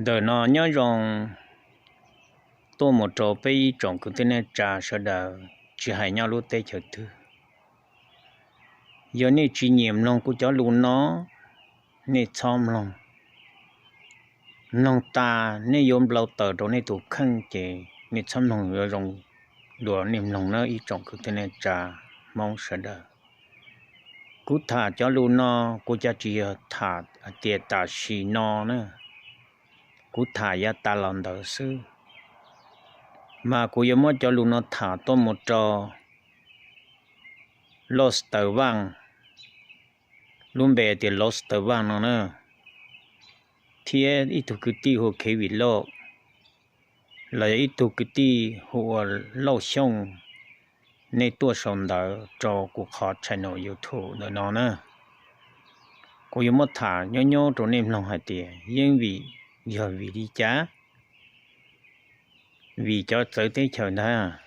Ntawm no nyob zoo tuaj mus rau peb ib tsoom kwv tij neej tsa sawv daws, tsis hais nyob lub teb chaws twg. Yog nej tsis nyiam mloog kuv cov lus no, nej txhob mloog. Mloog tas nej yuav nplau taws rau nej tus kheej ces nej txhob mloog, yuav zoo dua nej mloog nawb ib tsoom kwv tij neej tsa Hmoob sawv daws. Kuv tham cov lus no kuv cov tsis yog tham hais tias tam sim no na, kuv tham yav tas los ntawd xwb. Mas kuv yuav muab cov lus no tham tuaj mus rau Los Taws Vaj, lub npe tias Los Taws Vaj no na, thiab ib tug kwv tij hu Kevin Lauj, los yog ib tug kwv tij hu ua Lauj Xyooj, nej tuaj sau ntawv rau kuv qhov channel YouTube ntawm no na. Kuv yuav muab tham nyob nyob rau nej mloog hais tias yeej vim, yog vim li cas? Vim cov txawv teb chaws ntag.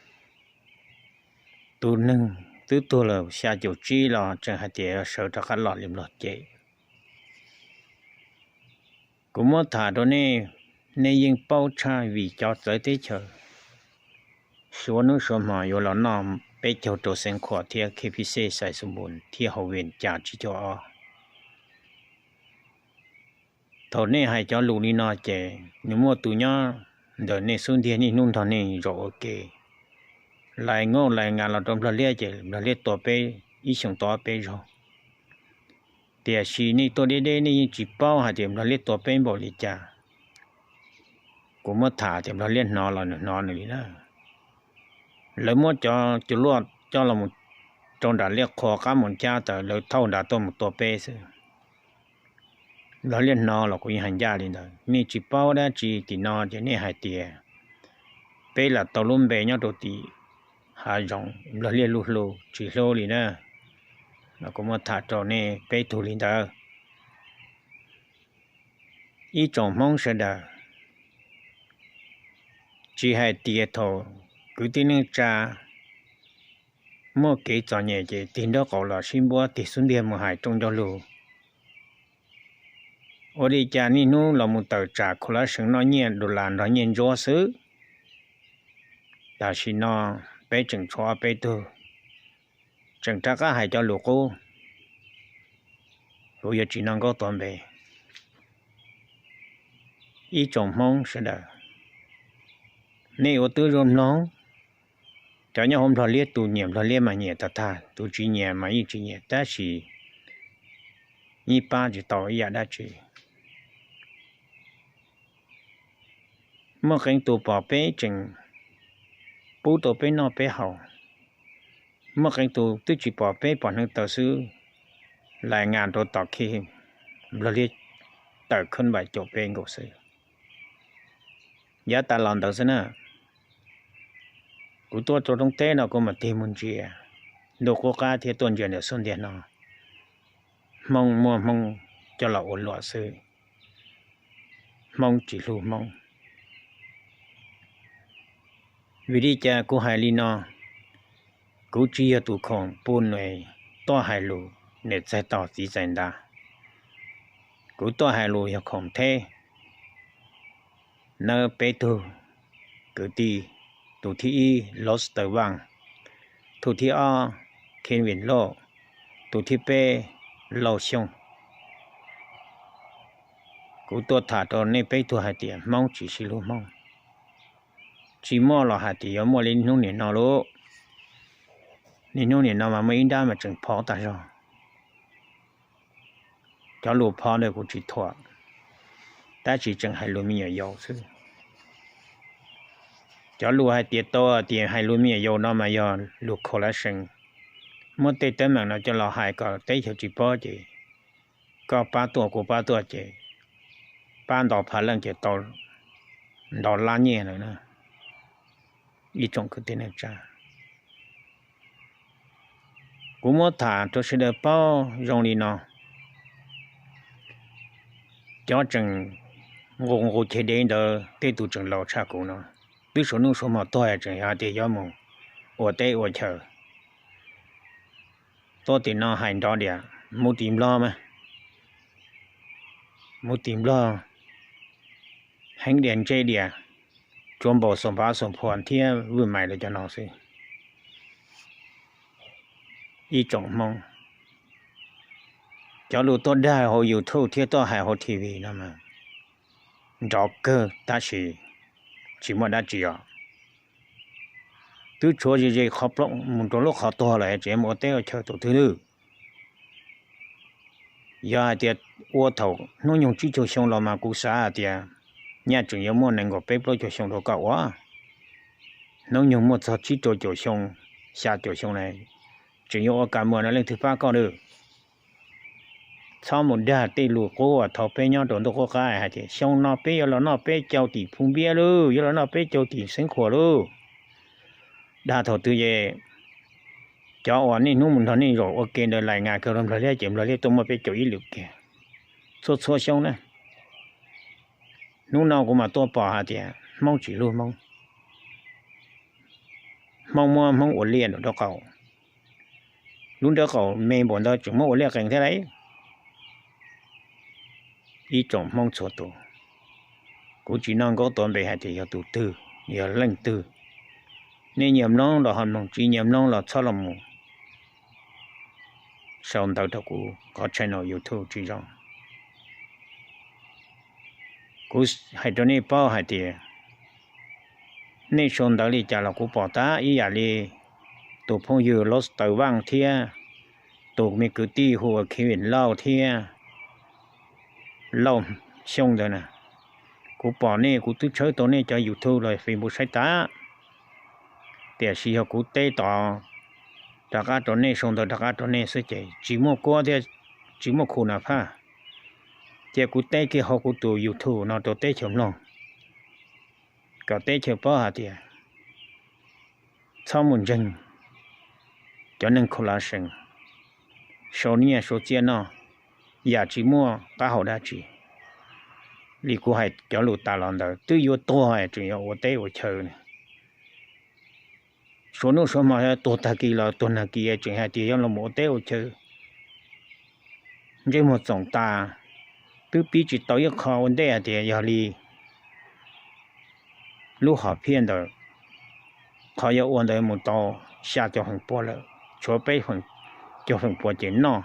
Tus neeg twb tuag lawm xya caum tsib los tseem hais tias yuav sawv rov qab los li Nplog cem. Kuv muab tham rau nej, nej yeej paub tshaj vim cov txawv teb chaws. Suav hnub suav hmo yuav los noj peb caug rau Xeev Khuam thiab K P C Xais Xus Npus thiab Hauv Vim Cas tsib caug ob. Thaum nej hais cov lus li no ces nws muaj tus nyob ntawm nej xub ntiag niaj hnub nrog nej zaum ua ke, lais ngauj lais ngas los rau Nplog Liab ces Nplog Liab tua peb ib xyoos tua peb zaug. Tiam sis nej tuaj deb deb nej yeej tsis paub hais tias Nplog Liab tua peb npaum li cas. Kuv muab tham tias Nplog Liab hnov los nws hnov nws li na. Lawv muab cov cua luaj coj los rau nram Liab Qhua qab mus cab tas lawv thauj nrad tuaj mus tua peb xwb. Nplog Liab hnov los kuv yeej hais ncaj li ntawd, nej tsis paub dab tsi tim no ces nej hais tias peb lam tau lub npe nyob rau tim hav zoov, Nplog Liab lub hlu tsis hlub li na. Los kuv muab tham rau nej peb tug li ntawd. Ib tsoom Hmoob sawv daws, tsis hais tias thaum kwv tij neej tsa muaj kev txom nyem ces tig nraub qaum los sib npuab tig xub ntiag mus hais rooj ncauj lus. Ua li cas niaj hnub los mus tawm tsam khuv lab seev noj nyiaj dollar nrog nyiaj ntsuab xwb. Tam sim no peb tseem tshuav ob peb tug tseem rov qab hais cov lus qub, kuv yuav tsis noj nkaub tuav npe. Ib tsoom Hmoob sawv daws, nej ua tib zoo mloog, cov nyob hauv Nplog Liab tus nyiam Nplog Liab mas nyiam tag tag, tus tsis nyiam mas yeej tsis nyiam, tab sis yeej pab tsis tau ib yam dab tsi. Muaj qee tus pom peb tseem pub tau peb noj peb haus, muaj qee tus twb tsis pom peb pom hneev taw xwb, lais ngas rau tom khi Nplog Liab tawm khab npaim caum peb nkaus xwb. Yav tas los ntawd xwb na, kuv tuaj rau rooj teb no kuv mam tig mus ntsia ntuj qub qab thiab tuaj ntsia ntawm xub ntiag no, Hmoob muab Hmoob coj los ua luam xwb, Hmoob tsis hlub Hmoob. Vim li cas kuv hais li no? Kuv tsis yog tus khoom pub nws tuaj hais lus niam txais tos txiv txais ntas. Kuv tuaj hais lus yog khoom theb nawb peb tug kwv tij, tus thib ib Los Taws Vaj, tus thib ob Kevin Lauj, tus thib peb Lauj Xyooj. Kuv tuaj tham rau nej peb tug hais tias Hmoob tsis sib hlub Hmoob. Tsis muaj los hais tias yuav muaj li hnub nim no lauj. Niaj hnub nim no mas muaj ib nrab mas tseem phov tag zog. Cov lus phov ntawd kuv tsis thuam, tab sis tseem hais lus me nyuam yaus xwb. Cov lus hais tias tau tias hais lus me nyuam yaus no mas yog lus khaus lab seev. Muab tej teeb meem no coj los hais kom teb chaws tsis paub ces koj pab tuaj kuv pab tuaj ces pab nto phav leej ces tau nto lab nyiaj lawm na. Ib tsoom kwv tij neej tsa, kuv muab tham rau sawv daws paub zoo li no. Cov tseem nqus nqus ceg dev ntawd tej tus tseem laus tshaj kuv no, twb suav hnub suav hmo tuag tseem hais tias yuav mus ua teb ua chaw. Tuaj tim no hais nrov diam, mus tim Nplog mas, mus tim Nplog heev dias ntse dias, tsuas npaum xom phav xom phuam thiab vwj mais li cov no xwb. Ib tsoom Hmoob, cov lus tuaj dag hauv YouTube thiab tuaj hais hauv T V no mas nrov kawg tab sis tsis muaj dab tsi os. Twb tshuav ze ze qhov plooj mus rau lub qhov tuag lawm tseem mus ua teb ua chaw tus twg lwj. Yog hais tias ua thaum hnub nyoog tsib caug xyoo los mas kuv xav hais tias nyaj tseem yuav muaj nees nkaum peb plaub caug xyoo rau koj ua. Hnub nyoog muaj txog tsib rau caum xyoo, xya caum xyoo na, tseem yuav ua ka muag no leej twg pab koj lwj. Txhob mus dag tej lus qub uas thaum peb nyob rau ntuj qub qab hais tias xyoo no peb yuav los noj peb caug tim Phu Npiab lauj, yuav los noj peb caug tim Xeev Khuam lauj. Dag thaum twg ces cov uas niaj hnub mus nrog nej zaum ua ke ntawd lais ngas kawg rau Nplog Liab ces Nplog Liab tuaj muaj peb caug ib lwm kiag txhua txhua xyoo na. Hnub no kuv mam tuaj pom hais tias Hmoob tsis hlub Hmoob, Hmoob muab Hmoob ua liaj nraub qaum, lub nraub qaum me npaum ntawd tseem muab ua liaj qees thiab lauj. Ib tsoom Hmoob txhua tus, kuv tsis noj nkaub tuav npe hais tias yog tus twg, yog leej twg. Nej nyiam mloog los ho mloog, tsis nyiam mloog los txhob los mus sau ntawv rau kuv qhov channel YouTube tsis zoo. Kuv hais rau nej paub hais tias nej sau ntawv li cas los kuv pom tag, ib yam li tus phooj ywg Los Taw Vaj thiab tus me kwv tij hu ua Kevin Lauj thiab Lauj Xyooj ntawd na. Kuv pom nej, kuv twb tshawb tau nej cov YouTube los Facebook saib tag, tiam sis yog kuv teb tod rov qab rau nej, sau ntawv rov qab rau nej xwb ces tsis muaj kuab thiab tsis muaj khu na phaj. Cia kuv teb kiag hauv kuv tus YouTube no rau teb chaws mloog, kom teb chaws paub hais tias txhob mus ntseeg cov neeg khuv lav sees, sau nyiaj sau txiaj noj yam tsis muaj qab hau dab tsi. Li kuv hais cov lus tas los ntawd, twb yuav tuag tseem yuav ua teb ua chaw. Suav hnub suav hmo tuag tag kis los tuag nag kis tseem hais tias yuav los ua teb ua chaw. Ntsej muag txoom tas, twb pib tsis tau ib qho ua ntej hais tias yog li lub hom phiaj ntawd, qhov yuav ua ntawd mus tau xya caum feem pua lawm, tshuav peb caug feem pua ces noj.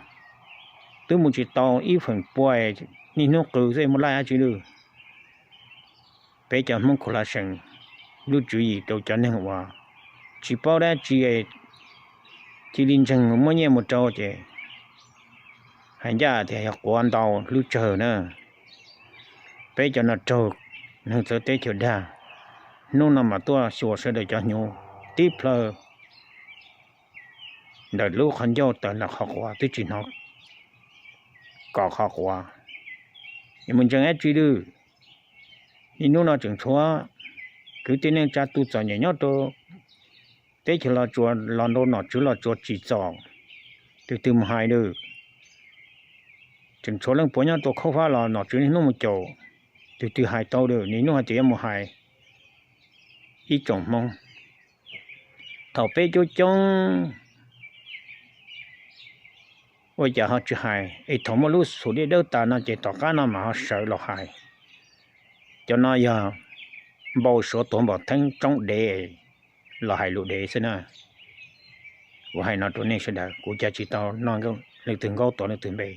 Twb mus tsis tau ib feem pua, niaj hnub qw xwb muaj laij dab tsi lwj. Peb cov Hmoob khuv lav sees, lub tswv yim rau cov neeg uas tsis paub dab tsi, cia li ntseeg muab nyiaj mus rau ces hais ncaj tias yog quav ntau hlwb tsawg na. Peb cov no raug neeg txawv teb chaws dag, hnub no mas tuaj xyuas sawv daws cov hnyuv tib plhaw ntawm lub qhov ncauj tawm ntawm qhov quav twb tsis hnov kom qhov quav. Mus ntseeg dab tsi lwj. Niaj hnub no tseem tshuav kwv tij neej tsa tus txom nyem nyob rau teb chaws Los Tsuas, los nrau nom tswv Los Tsuas tsim txom, tus twg mus hais lwj. Tseem tshuav leej puav nyob rau Khaub Fab los nom tswv niaj hnub mus caum, tus twg hais tau lwj, niaj hnub hais tias yuav mus hais. Ib tsoom Hmoob, thaum peb coob coob ua cas ho tsis hais, es thaum muaj lub xum dej dawb tas no ces tom qab no mas ho sawv los hais. Cov no yog npau suav tuav npam theeb tsoob dev los hais lus dev xwb na. Kuv hais no rau nej sawv daws, kuv cia tsis tau noj leej twg nkaub tuav leej twg npe.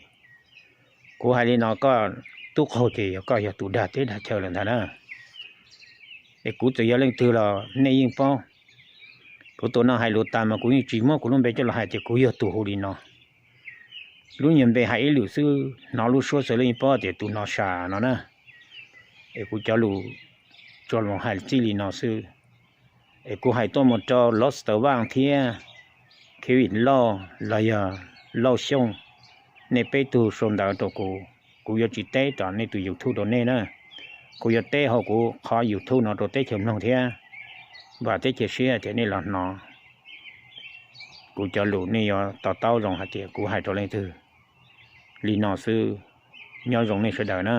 Kuv hais li no koj tub qaug ces yog koj yog tus dag teb dag chaw lawm ntag na. Es kuv txawm yog leej twg los nej yeej paub. Kuv tus no hais lus tas mas kuv yeej tsis muab kuv lub npe coj los hais tias kuv yog tus hu li no. Lub nyuag npe hais ib lwm xwb, hnov lub suab xwb los yeej paub tias tus no sa no na. Es kuv cov lus tsuas los hais txij li no xwb. Es kuv hais tuaj mus rau Los Taw Vaj thiab Kevin Lauj los yog Lauj Xyooj, nej peb tug sau ntawv rau kuv, kuv yuav tsis teb tom nej tus YouTube rau nej na. Kuv yuav teb hauv kuv qhov YouTube no rau teb chaws mloog thiab, vam thiab cia siab tias nej los hnov kuv cov lus nej yuav to taub zoo hais tias kuv hais rau leej twg. Li no xwb, nyob zoo nej sawv daws na.